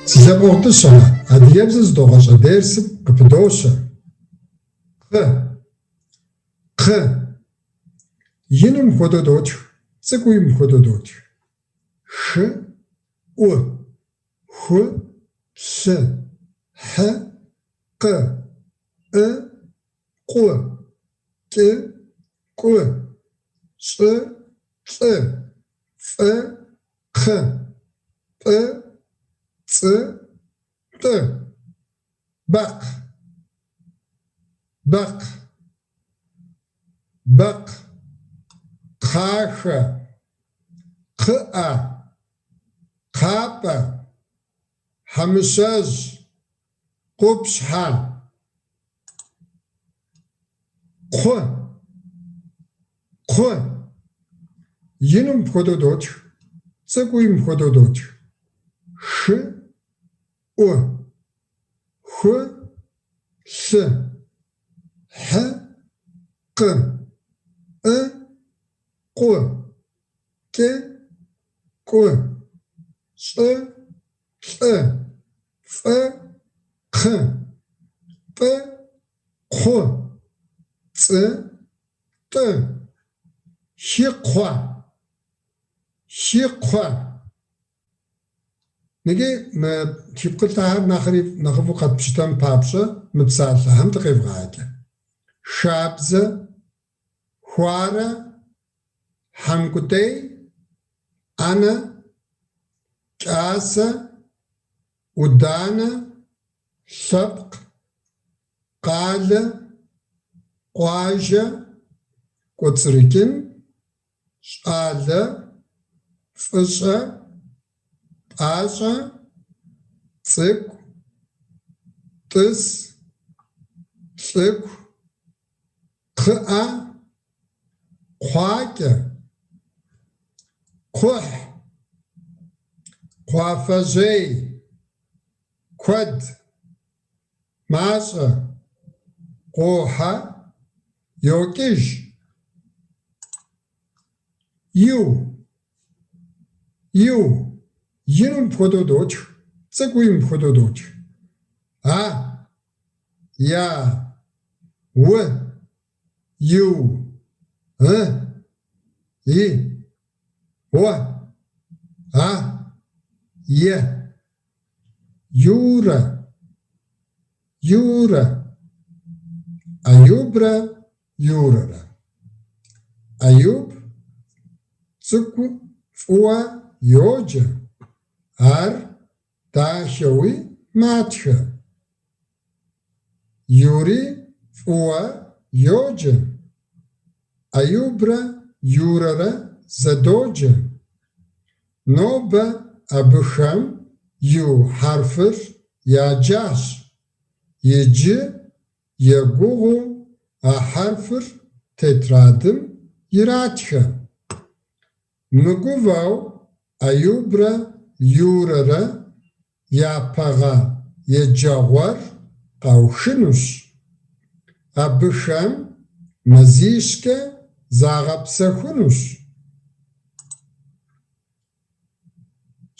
Си лъэпкъэгъу дыщэхэ, адыгэбзэ зыдогъэщӏэ дерсым къыпыдощэ. Кхъы, кхъы. Ину мыпхуэдэу дотх, цӏыкӏууи мыпхуэдэу дотх. Хы, ӏу, ху, лъы, хьы, къы, ӏы, къу, кӏы, кӏу, щӏы, лӏы, фӏы, кхъы, пӏы, цӏы, тӏы. Бэкхъ, бэкхъ, бэкхъ, кхъахэ, кхъыӏэ, кхъапӏэ, хьэмыщэжь, къупщхьэ. Кхъу, кхъу. Ину мыпхуэдэу дотх, цӏыкӏууи мыпхуэдэу дотх. Хы, ӏу, ху, лъы, хьы, къы, ӏы, къу, кӏы, кӏу, щӏы, лӏы, фӏы, кхъы, пӏы, кхъу, цӏы, тӏы. Хикхъуэ, хикхъуэ. Иджы мы тхыпкъылъэхэр нэхъри нэхъыфӏу къэтпщытэн папщӏэ мы псалъэхэм дыкъевгъаджэ. Хабзэ, хуарэ, хьэмкӏутӏей, ӏэнэ, кӏасэ, ӏуданэ, лъэпкъ, къалэ, къуажэ, кӏуэцӏрыкӏын, щӏалэ, фӏыщӏэ, пӏащӏэ, цӏыкӏу, тӏыс, лӏыку, кхъыӏэ, кхъуакӏэ, кхъухь, кхъуафэжьей, куэд, мащӏэ, къохьэ, йокӏыж. Ю, ю, ину мыпхуэдэу дотх, цӏыкӏууи мыпхуэдэу дотх. А, я, у, ю, ы, и, о, а, е. Юрэ, Юрэ, Аюбрэ Юрэрэ. Аюб цӏыкӏу фӏыуэ йоджэ, ар дахэуи матхэ. Юри фӏыуэ йоджэ. Аюбрэ Юрэрэ зэдоджэ. Нобэ абыхэм Ю хьэрфыр яджащ. Иджы егугъуу а хьэрфыр тетрадым иратхэ. Мыгувэу Аюбрэ Юрэрэ япэ гъэ еджэгъуэр къаухынущ. Абыхэм мазищкӏэ загъэпсэхунущ.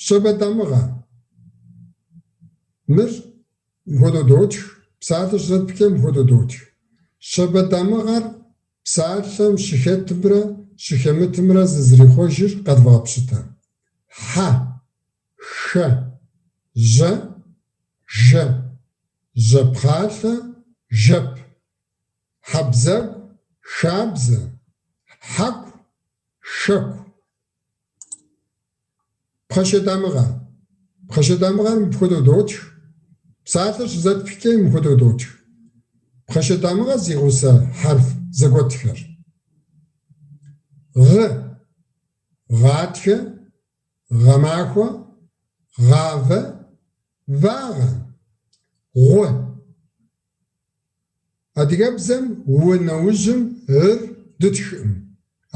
Щабэ дамыгъэ. Мыр мыпхуэдэу дотх, псалъэ щызэтпхкӏэ мыпхуэдэу дотх. Щабэ дамыгъэр псалъэм щыхэтымрэ щыхэмытымрэ зызэрихъуэжыр къэдвгъэпщытэ. Хьэ, хэ, жьэ, жэ, жьэпхъалъэ, жэп, хьэбзэгу, хабзэ, хьэку, хэку. Пхъашэ дамыгъэ. Пхъашэ дамыгъэр мыпхуэдэу дотх. Псалъэр щызэтпхкӏэ мыпхуэдэу дотх. Пхъашэ дамыгъэ зи гъусэ хьэрф зэгуэтхэр. Гъы, гъатхэ, гъэмахуэ, гъавэ, вагъэ. Гъу. Адыгэбзэм у нэужьым ы-р дытхкъым,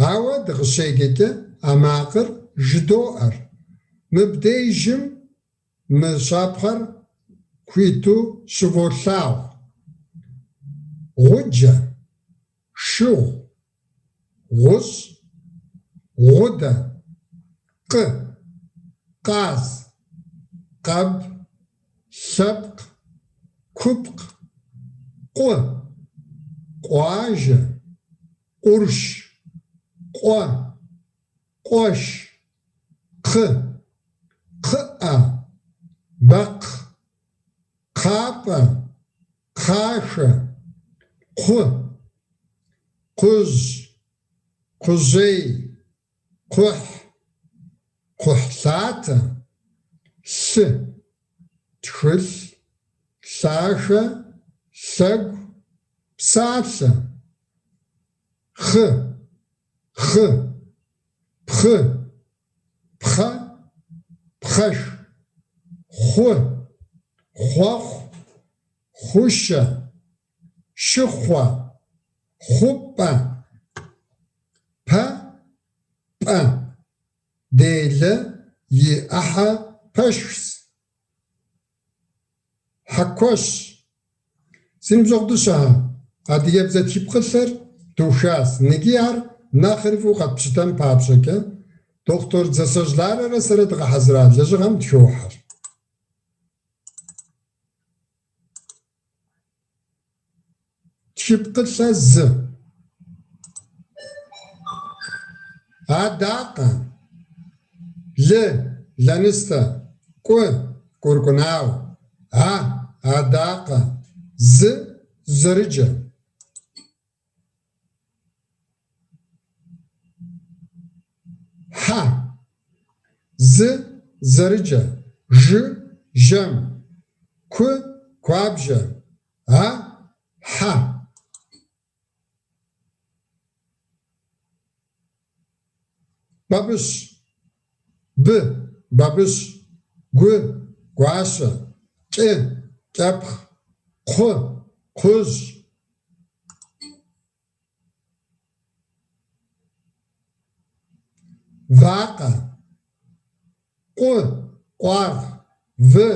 ауэ дыкъыщеджэкӏэ а макъыр жыдоӏэр. Мыбдежым мы щапхъэр хуиту щыволъагъу. Гъуджэ, шыгъу, гъущӏ, гъудэ, къы, къаз, къэб. лъэпкъ, купкъ, къу, къуажэ, къурш, къуэ, къуэш, кхъы, кхъыӏэ, бэкхъ, кхъапӏэ, кхъахэ, кхъу, кхъужь, кхъужьей, кхъухь, кхъухьлъатэ, лъы, тхылъ, лъахэ, лъэгу, псалъэ, хъы, хъы, пхъы, пхъэ, пхъэш, хъу, хъуэхъу, хъушэ, шыхъуэ, хъупӏэ, пэ, пӏэ, делэ и ӏыхьэ пэшхщ. Хьэкуэщ. Си ныбжьэгъу дыщэхэ, адыгэбзэ тхыпкъылъэр дыухащ. Ныджы ар нэхъри фӏыуэ къэтпщытэн папщӏэкӏэ, доктор Дзэсэжь Ларэрэ сэрэ дгъэхьэзыра лэжьыгъэм дыхохьэр. Тхыпкъылъэ зы. Адакъэ. Лы, лэныстэ. Кӏу, кӏуркӏунау. А, адакъэ. Зы, зэрыджэ. Хьэ. Зы, зэрыджэ. Жы, жэм. Ку, куабжэ. А, хьэ. Бабыщ. Бы, бабыщ. Гу, гуащэ. Кӏы, кӏэпхъ. Кхъу, кхъужь. Вакъэ. Къу, къуаргъ. Вы,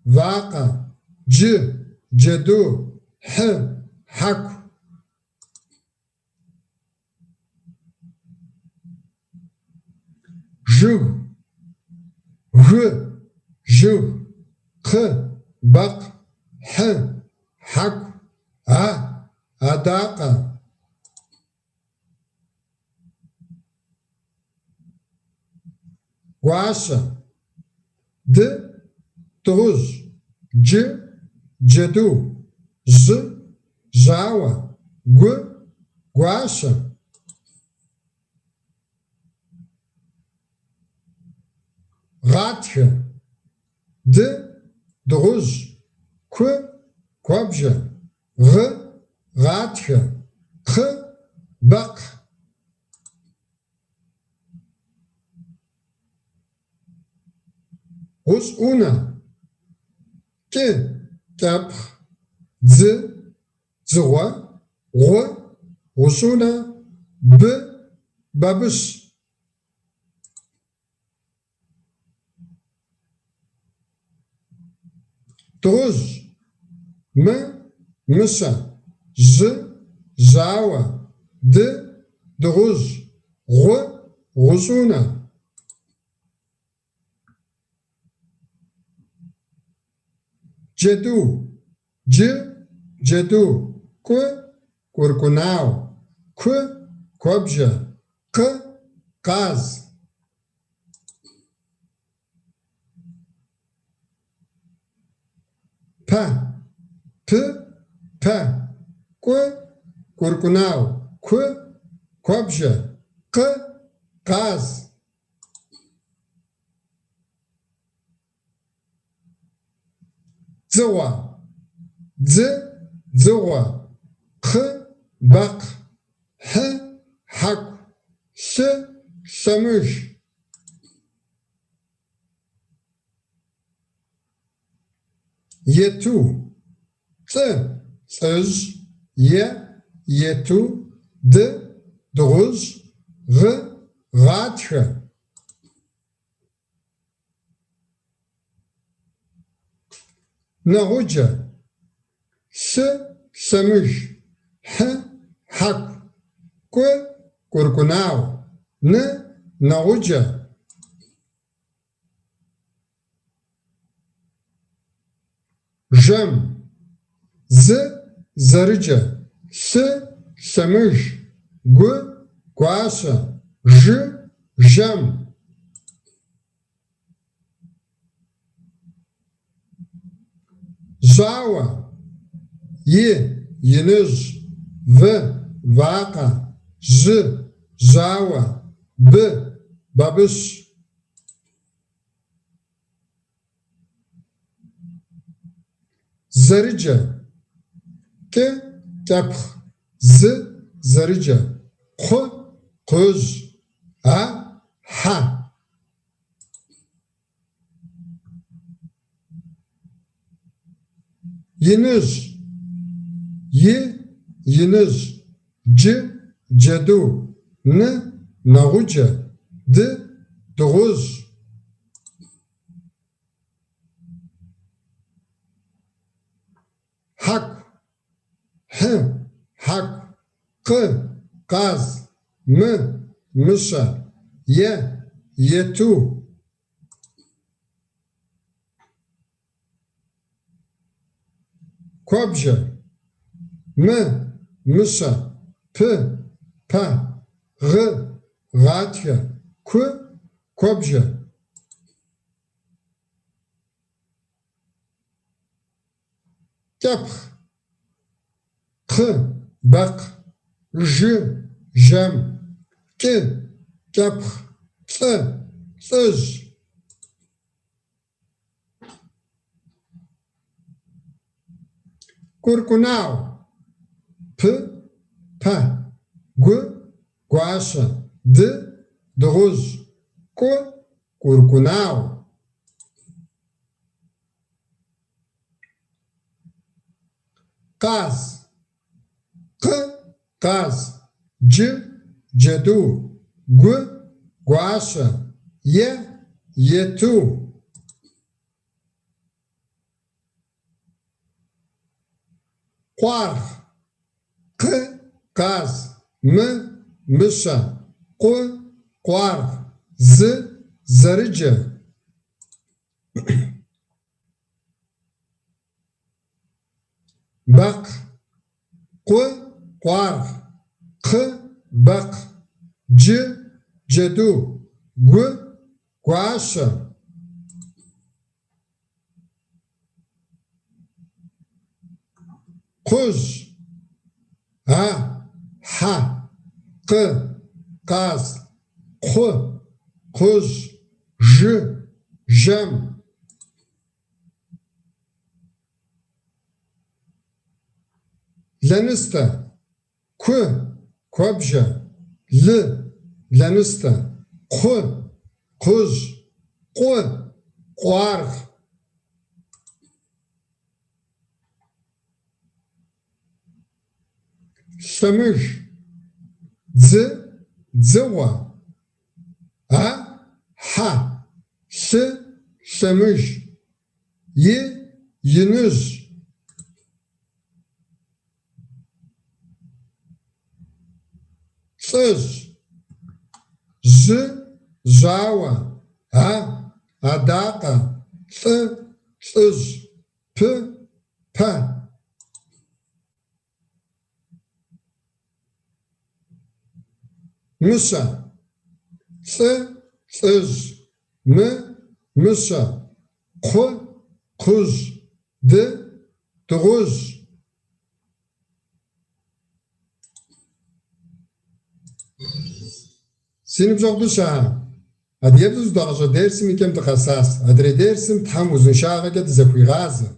вакъэ. Джы, джэду. Хьы, хьэку. Жыг, гы, жыг, кхъы, бэкхъ, хьы, хьэку, а, адакъэ. Гуащэ. Ды, дыгъужь. Джы, джэду. Жьы, жьауэ. Гу, гуащэ. Гъатхэ. Ды, дыгъужь. Ку, куэбжэ. Гъы, гъатхэ. Кхъы, бэкхъ. Гъущӏ ӏунэ. Кӏы, кӏэпхъ. Дзы, дзыгъуэ. Гъу, гъущӏӏунэ. Бы, бабыщ. Дыгъужь. Мы, мыщэ. Жьы, жьауэ. Ды, дыгъужь. Гъу, гъущӏӏунэ. Джэду. Джы, джэду. Кӏу, кӏуркӏунау. Ку, куэбжэ. Къы, къаз. Пэ, пы, пэ. Кӏу, кӏуркӏунау. Ку, куэбжэ. Къы, къаз. Дзыгъуэ. Дзы, дзыгъуэ. Кхъы, бэкхъ. Хьы, хьэку. Лъы, лъэмыж. Ету. Лӏы, лӏыжь. Е, ету. Ды, дыгъужь. Гъы, гъатхэ. Нэгъуджэ. Лъы, лъэмыж. Хьы, хьэку. Кӏу, кӏуркӏунау. Ны, нэгъуджэ. Жэм. Зы, зэрыджэ. Лъы, лъэмыж. Гу, гуащэ. Жы, жэм. Жьауэ. И, иныжь. В, вакъэ. Жьы, жьауэ. Бы, бабыщ. Зэрыджэ. Кӏы, кӏэпхъ. Зы, зэрыджэ. Кхъу, кхъужь. А, хьэ. Иныжь. И, иныжь. Джы, джэду. Ны, нэгъуджэ. Ды, дыгъужь. Хьэку. Хьы, хьэку. Къы, къаз. Мы, мыщэ. Е, ету. Куэбжэ. Мы, мыщэ. Пы, пэ. Гъы, гъатхэ. Ку, куэбжэ. Кӏэпхъ. Кхъы, бэкхъ. Жы, жэм. Кӏы, кӏэпхъ. Лӏы, лӏыжь. Кӏуркӏунагъу. Пы, пэ. Гу, гуащэ. Ды, дыгъужь. Кӏу, кӏуркӏунагъу. Къаз. Къы, къаз. Джы, джэду. Гу, гуащэ. Е, ету. Къуаргъ. Къы, къаз. Мы, мыщэ. Къу, къуаргъ. Зы, зэрыджэ. Бэкхъ. Къу, къуаргъ. Кхъы, бэкхъ. Джы, джэду. Гу, гуащэ. Кхъужь. А, хьэ. Къы, къаз. Кхъу, кхъужь. Жы, жэм. Лэныстэ. Ку, куэбжэ. Лы, лэныстэ. Кхъу, кхъужь. Къу, къуаргъ. Лъэмыж. Дзы, дзыгъуэ. А, хьэ. Лъы, лъэмыж. И, иныжь. Лӏыжь. Жьы, жьауэ. А, адакъэ. Лӏы, лӏыжь. Пы, пэ. Мыщэ. Лӏы, лӏыжь. Мы, мыщэ. Кхъу, кхъужь. Ды, дыгъужь. Си ныбжьэгъу дыщэхэ, адыгэбзэ зыдэгъэщӏэ дерсым и кӏэм дыкъэсащ. Адрей дерсым Тхьэм узыншагъэкӏэ дызэхуигъазэ.